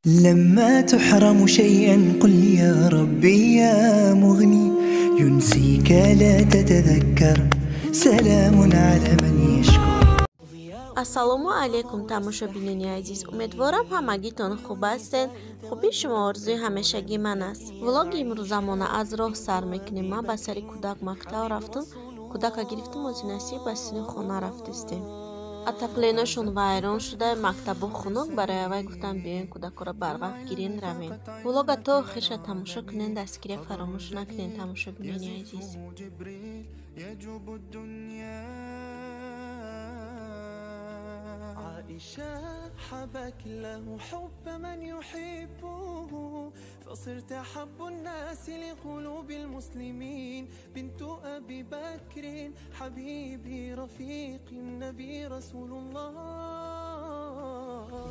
لما تحرم شيئا قل يا ربي يا مغني ينسيك لا تتذكر سلام على من يشكر. Ассалому алайкум, тамошобинони азиз. Умедворам, ҳамагитон хуб ҳастед. Хубии шумо орзуи ҳамешагии ман аст. Влоги имрӯзамона аз роҳ сар мекунем. Ман ба сари кӯдак мактаб рафтам, кӯдака гирифтам, ози насиб ба сини хона рафтистем. Отоплениешон вайрон шуда, мактабо хунук. Барои аввай гуфтам, биёен, кӯдакоро барвақт гирен, равем. Влога то охирша тамошо кунен, дастгирия фаромӯш накунен, тамошобинони азиз. عائشة حبك له حب من يحبه فصرت أحب الناس لقلوب المسلمين بنت أبي بكر حبيبي رفيق النبي رسول الله.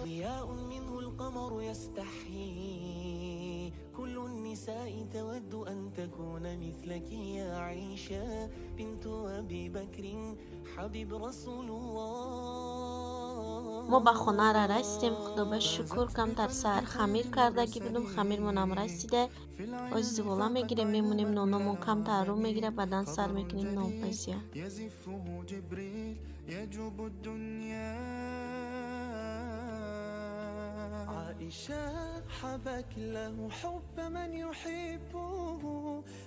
ضياء منه القمر يستحيي كل النساء تود أن تكون مثلك يا عائشة بنت أبي بكر حبيب رسول الله. Мо ба хонара расидем, худо ба шукр. Камтар саҳар хамир кардагӣ будум, хамирмонам расида. Ози зувола мегирем, мемонем, нономон камтар рӯ мегира, баъдан сар мекунем нонпазия. عائشة حبك له حب من يحبه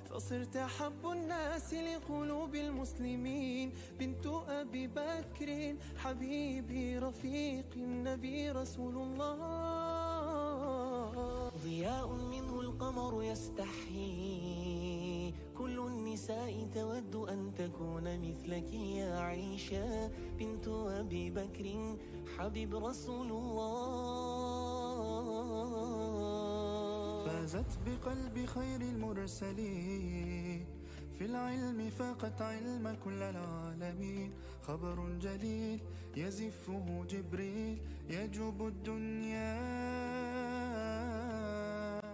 فصرت أحب الناس لقلوب المسلمين بنت أبي بكر حبيبي رفيق النبي رسول الله. ضياء منه القمر يستحيي كل النساء تود أن تكون مثلك يا عائشة بنت أبي بكر حبيب رسول الله. فازت بقلب خير المرسلين في العلم فاقت علم كل العالمين خبر جليل يزفه جبريل يجوب الدنيا.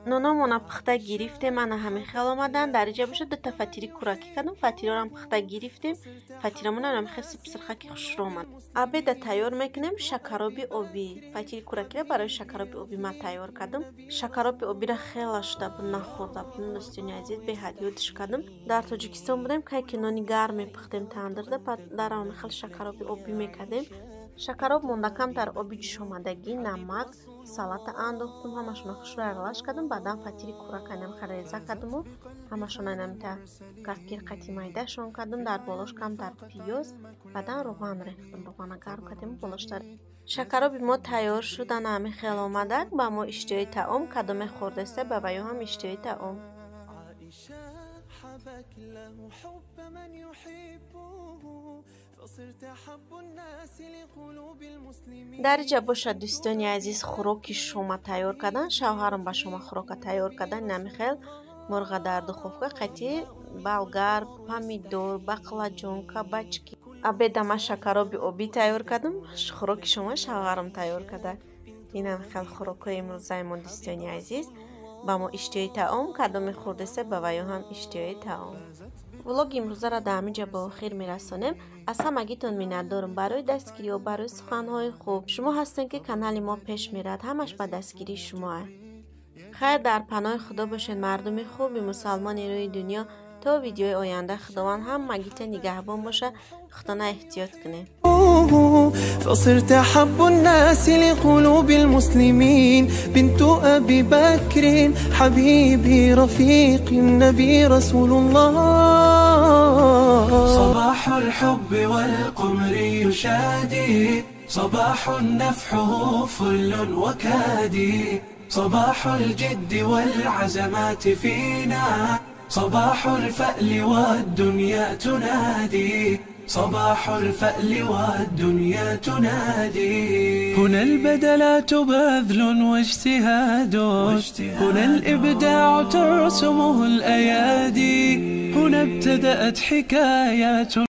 Нономона пухта гирифтем, ана ҳамин хел омадан. Дар инҷа бошад, дута фатири кӯракӣ кардам, фатирорам пухта гирифтем. Фатирамона ҳам хел сипсирхаки хушрӯ омад. Обеда тайёр мекунем, шакароби обӣ. Фатири кӯракиро барои шакароби обӣ ман тайёр кардам. Шакароби обиро хела шуда буд, нахӯрда будем, дӯстони азиз, беҳад ёдиш кардам. Дар Тоҷикистон будем, кай ки нони гарм мепухтем тандирда, дар он хел шакароби обӣ мекардем. Шакароб монда, камтар оби ҷӯшомадагӣ, намак, салата андохтум, ҳамашонро хушрӯ аралаш кардам. Баъдан фатири кӯрак айнам реза кардаму ҳамашон айнамта кафгир қати майдашон кардам. Дар болош камтар пиёз, баъдан равған рехтам. Равғана гарм кардем болоштар. Шакароби мо тайёр шуд, ана ҳамин хел омадак. Ба мо иштиҳои таом, кадоме хӯрдаста, ба ваё ҳам иштиҳои таом. حبك له حب من يحبه فصرت أحب الناس لقلوب المسلمين. Дар инҷа бошад, дӯстони азиз, хӯроки шома тайёр кардан. Шавҳарам ба шома хӯрока тайёр кардан. Инами хел мурға дар духовка қати болгар, помидор, баклажон, кабачки. Обеда ман шакароби обӣ тайёр кардам, хӯроки шома шавҳарам тайёр карда. Инам хел хӯрокҳои имрӯзаи мо, дӯстони азиз. Ба мо иштиҳои таом, кадоме хӯрдаста, ба ваё ҳам иштиҳои таом. Влоги имрӯзаро дар ҳамин ҷо ба охир мерасонем. Аз ҳамагитон миннатдорам барои дастгириҳо, барои суханҳои хуб. Шумо ҳастед, ки канали мо пеш мерад, ҳамаш ба дастгирии шумоа. Хайр, дар паноҳи худо бошед, мардуми хуби мусалмони рӯи дунё. То видеои оянда худованд ҳамагита нигаҳбон боша. Худона эҳтиёт кунед. فصرت أحب الناس لقلوب المسلمين بنت أبي بكر حبيبي رفيق النبي رسول الله. صباح الحب والقمر يشادي صباح نفحه فل وكادي صباح الجد والعزمات فينا صباح الفأل والدنيا تنادي صباح الفأل والدنيا تنادي. هنا البدلات بذل واجتهاد هنا الإبداع ترسمه الأيادي هنا ابتدأت حكايات.